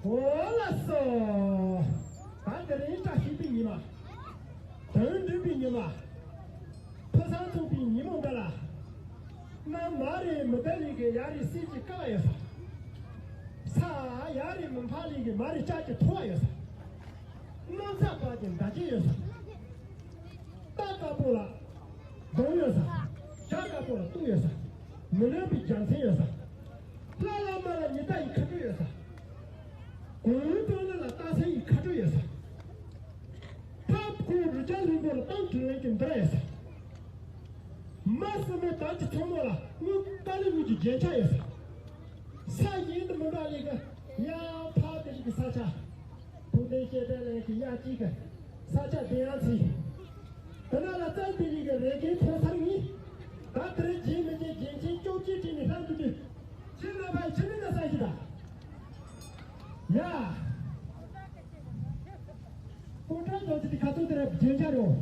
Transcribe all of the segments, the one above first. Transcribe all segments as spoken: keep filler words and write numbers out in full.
འོ་ལགས་སོ། ད་དེ་རིང་བཀྲ་ཤིས་པའི་ཉི་མ། དོན་འགྲུབ་པའི་ཉི་མ། ཕུན་སུམ་ཚོགས་པའི་ཉིན་མོ་འདི་ལ། གནམ་མ་རེད་མི་བདེ་ལས་ཀྱི་ཡ་རེད་སྲིད་ཀྱི་དཀའ་ཡོད་ས། ས་ཡ་རེད་མི་འཕགས་ལས་ཀྱི་མ་རེད་ལྕགས་ཀྱི་མཐོ་བ་ཡོད་ས། གནམ་ས་བར་གྱི་མདའ་རྒྱན་ཡོད་ས། རྟ་དཀར་པོ་ལ་གདོང་ཡོད་ས། བྱ་དཀར་པོ་ལ་སྟོད་ཡོད་ས། མི་ལོན་པའི་རྒྱལ་མཚན་ཡོད་ས། ལྷ་བླ་མ་ལ་ཉི་ཟླ་ཡི་མཁའ་འགྲོ་ཡོད་ས། གོང་བུ་སྤྲང་ལ་ལ་སྟག་སེང་ཡི་མཁའ་འགྲོ་ཡོད་ས། ཕ་ཁུ་རི་ཅག་ལིང་པོ་ལ་གཏམ་དྲིན་ལན་གྱི་འདི་ར་ཡོད་ས། མ་སྲིན་མོ་དར་གྱི་མཚོ་མོ་ལ་དངུལ་ཏཱ་ལི་དངུལ་གྱི་རྒྱན་ཆ་ཡོད་ས། ས་གཞན་དུ་མི་འདྲ་ལས་ཀྱི་ཡ་ཕ་དེ་ཞིག་གི་ས་ཆ། ཐུགས་ལྡན་བཤད་གྲྭའི་ལས་ཀྱི་ཡ་གཅིག་གི་ས་ཆ་བདེ་ཡང་ཚིག་དེ་ན་ལ་རྩལ་དེ་ཡི་གི་རེ་འགན་ཐོག་ཚར་ངེས། ད་དེ་རིང་རྗེས་མི་རྗེས་རྒྱན་ཆེན་བཅོ་བརྒྱད་བྲིས་ནས་ལྷན་དུ་དུས། ཕྱིར་ན་བའི་ཕྱི་མི་ན་ས་ཞིག་ད། ཡ། སྤོན་ཊ་ཙོ་ཅི་དེ་ཁ་ཐུག་དེ་རེད་རྒྱན་ཆ་རེད།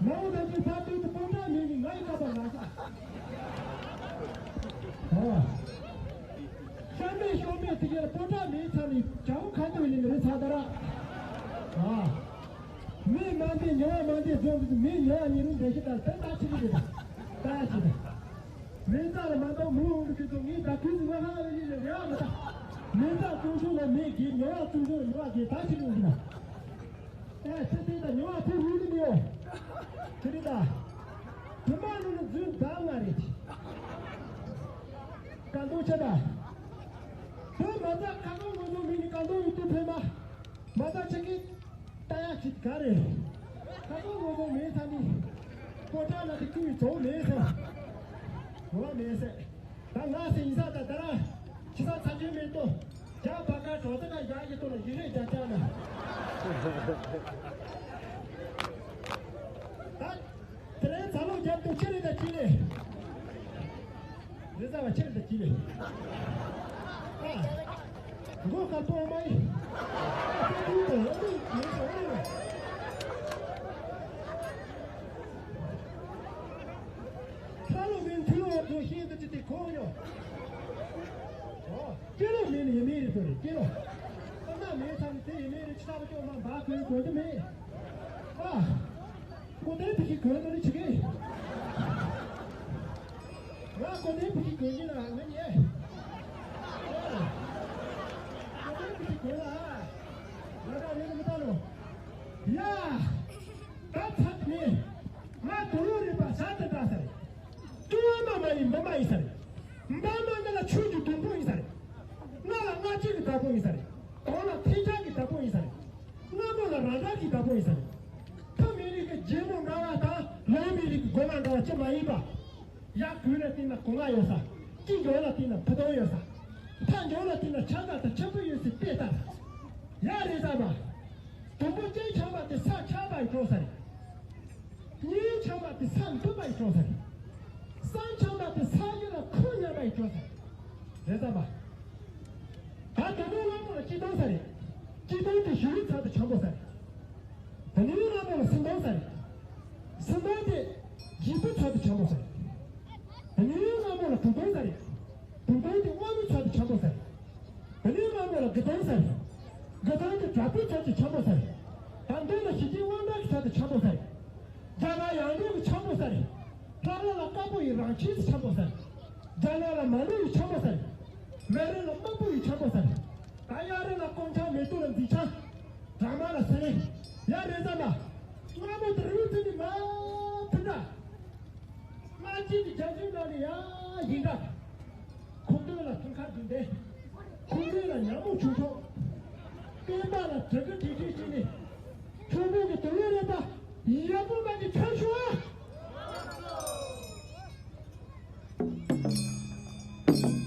མ་འོ་ད་ཅི་ས་དུས་དུ་སྤོན་ཊ་མེད་ནི་ང་ཡི་ཀ་པ་ང་ས། ཨོ། ཤ་མེད་ཤོ་མེད་དེ་གའི་སྤོན་ཊ་མེད་ཚ་ནི་བྱ་བོ་ཁ་ཐུག་ཡིན་ནི་རེད་ཚ་ད་ར། ཨ། མི་མ་འདི་ཉོ་བ་མ་འདི་བཟོ་འདི་མི་ཉོ་བ་ཉིན་རུང་འདྲ་ཞིག་དང་དེ་ལྟ་ཅི་རེད། ད་ཅི་རེད། མི་ཚ་ལ་མ་གཏོགས་མི་འོང་གི་ཚོ་ངའི་ད་ཁུལ་ངོ་ཧ་ལ་ཡིན་ལ་རེ་བ་མི་ད། མི་ཚ་ཀྲུང་ཆུང་ལ་མི་གི་ཉོ་བ་ཀྲུང་ཆུང་ལ་ཉོ་བ་གི་ད་ཅི་རུང་གི་ན། ཨེ་ཚེ་ཚེ་ད་ཉོ་བ་ཚེ་རུང་གི་མི་ཡོང་། དེ་རེད་ད། དུ་མ་ནུ་ནུ་རྫུན་ད་ང་རེད། ཀ་འདོ་ཆེ་ད། བོད་མ་ཚ་ཁ་ཁོང་ངོ་ཚོ་མི་ནི་ཀ་འདོ་ཡུ་ཏུ་ཕེ་མ། མ་ཚ་ཆེ་གི་ད་ཡ་ཅིག་ག་རེ། ད་དུང་ངོ་ཚོ་མེད་ས་ནི། ཀོ་ཏྲ་ན་དེ་ཀུའི་ཚོ་མེད་ས། ངོ་མེད་ས། ད་ང་སེ་ཡིན་ས་ད་ད་ར། ཁྱི་ས་ཚ་ཅུ་མེད་དོ། རྒྱ་བ་ཀ་གྲོ་ས་ཀ་ཡ་ཡི་དོ་ན་ཡི་རེ་རྒྱ་ཅ་ན། ད། དེ་རིང་ཚ་ལོ་རྒྱབ་ཏུ་ཁྱི་རེ་ད་ཁྱི་རེ། རེ་ས་བ་ཁྱི་རེ་ད་ཁྱི་རེ། ཨ། མགོ་དཀར་པོ་མ་ཡིན། ཁ་ལོ་མིན་ཐུ་ལོ་བ་ཚོ་ཤིན་ཏུ་ཅི་སྟེ་ཁོང་ཡོད། ཨོ། སྐྱེ་ལོ་མིན་ཡེ་མེ་རི་ཚོ་རེད་སྐྱེ་ལོ། ཨ་མ་མེ་ཚང་དེ་ཡེ་མེ་རི་ཆ་བ་ཅོ་མ་འབའ་ཁོའི་གོ་དུ་མེད། ཨ། ཁོ་དེ་དེ་ཤི་གོན་དུ་ནི་ཆི་གེ། ང་ཁོ་དེ་དེ་ཤི་གོན་གྱི་ན་ང་ཉེ། ཁོ་དེ་དེ་ཤི་གོན་ལ། ང་ད་རེ་མི་ད་ལོ། ཡ། ད་ཚ་དེ། ང་དུ་ལོ་རེ་པ་ས་དེ་ད་ས་རེད། ཏུ་བ་མ་མ་ཡིན་མ་མ་ཡིན་ས་རེད། འབའ་མ་ང་ལ་ཆོས་ཀྱི་སྡོང་པོ་ཡིན་ས་རེད། ང་ལ་སྔ་ཕྱི་གི་བདག་པོ་ཡིན་ས་རེད། གོང་ལ་འཐེན་ཆགས་ཀྱི་བདག་པོ་ཡིན་ས་རེད། སྔ་མོ་ལ་རང་རང་གི་བདག་པོ་ཡིན་ས་རེད། ཐ་མི་རིགས་ཀྱི་རྗེ་མོ་འདྲ་བ་དང་ལོ་མི་རིགས་ཀྱི་སྒོ་ང་འདྲ་བ་ཅི་མ་ཡིན་པ། ཡ་གུས་ལ་བརྟེན་ན་གོ་ང་ཡོད་ས། ཅི་འཇོག་ལ་བརྟེན་ན་བུ་དོང་ཡོད་ས། ཐ་འཇོག་ལ་བརྟེན་ན་ཆ་ག་དང་ཆ་བུ་ཡོད་སའི་དཔེ་ལྟར། ཡ་རེད་ས་མ། དུམ་བུ་ཅན་ཆགས་པ་དེ་ས་ཆགས་པ་ཡི་འགྲོ་ས་རེད། གཉིས་ཆགས་པ་དེ་ས་འདུ་བ་ཡི་འགྲོ་ས་རེད། གསུམ་ཆགས་པ་དེ་ས་ཡི་ལ་ཁུ་ཉམས་པ་ཡི་འགྲོ་ས་རེད། རེད་ས་མ། ད་དུམ་བུ་སྔ་མོ་ལ་སྤྱི་སྟོང་ས་རེད། སྤྱི་སྟོང་དེ་ཞི་བའི་ཚབ་ཏུ་འཆམ་པོ་ས་རེད། དེ་ནས་སྔ་མོ་ལ་སུམ་སྟོང་ས་རེད། སུམ་སྟོང་དེ་འཇིགས་པའི་ཚབ་ཏུ་འཆམ་པོ་ས་རེད། དེ་ནས་སྔ་མོ་ལ་དྲུག་སྟོང་ས་རེད། དྲུག་སྟོང་དེ་དབང་མོའི་ཚབ་ཏུ་འཆམ་པོ་ས་རེད། དེ་ནས་སྔ་མོ་ལ་དགུ་སྟོང་ས་རེད། དགུ་སྟོང་དེ་དྲག་པོའི་ཚབ་ཏུ་འཆམ་པོ་ས་རེད། ད་མདོ་ལ་ཞི་རྒྱས་དབང་དྲག་གི་ཚབ་ཏུ་འཆམ་པོ་ས་རེད། རྒྱ་གར་ཡང་འགྲོ་གི་འཆམ་པོ་ས་རེད། ལྷ་ལ་ལ་དཀར་པོ་ཡི་རང་ཆས་སུ་འཆམ་པོ་ས་རེད། རྒྱ་ནག་ལ་མ་ལུ་ཡི་འཆམ་པོ་ས་རེད། མེ་རི་ལ་དམར་པོ་ཡི་འཆམ་པོ་ས་རེད། ད་ཡ་རི་ལ་ཀོང་ཆ་མེ་ཏོག་ལ་མཛེས་ཆ། དྲ་མ་ལ་སེ་རེད། ཡ་རེད་ས་མ། སྔ་མོ་དེ་རི་བོ་ཚོ་ནི་མ་ཕུ་འདྲ། སྔ་ཕྱི་གི་རྒྱ་ཆེན་ནང་ནས་ཡ་ཡིན་འདྲ། ཁོ་ཚོ་ལ་ཐང་ཁ་བདུན་ལྡན། ཁོ་ཚོ་ལ་ཉ་མོ་ཆུང་ཆུང་། སྟོན་པ་ལ་དྲི་གི་དྲི་དྲི་བྱས་ནས། ཁྱོད་ཚོ་གི་དུ་བའི་རེད་པ། ཡག་པོ་མ་གི་ཆོས་ཞུ་ཨ།